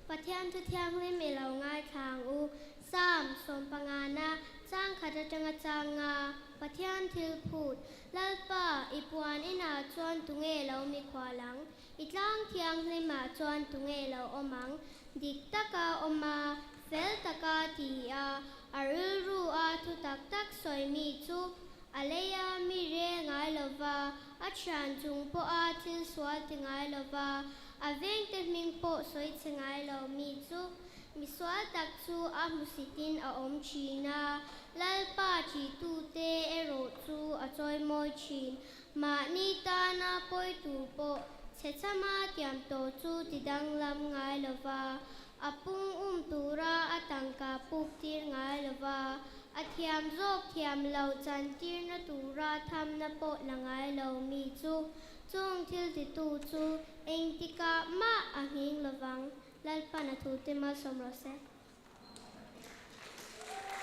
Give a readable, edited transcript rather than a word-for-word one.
Pathian thu thianghlim i lo ngaithla ang u. Psalm sawmpangana chang khat atanga chang nga, Pathian thil phut, Lalpa, i puan inah chuan tunge lo mikhual ang? I tlang thianghlimah chuan tunge lo awm ang? Dik taka awm a, fel taka ti a, a rilru a thu tak tak sawi mi chu a lei a mi re ngai lo va, a thian chung pawha thil sual ti ngai lo va, a vengte hming pawh sawi chhe ngai lo mi chu misual tak chu a hmusitin a awm thin a, Lalpa ṭihtute erawh chu a chawimawi thin. Mahni tana pawi tur pawh chhe chama tiam tawh chu ti danglam ngai lo va, a pung um tura a tangka puk tir ngai lo va, a thiam zawk thiam loh chantirna tura thamna pawh la ngai lo mi chu chung thil titu chu engtikah mah a nghing lovang. Lalpan a thute malsawm rawh se.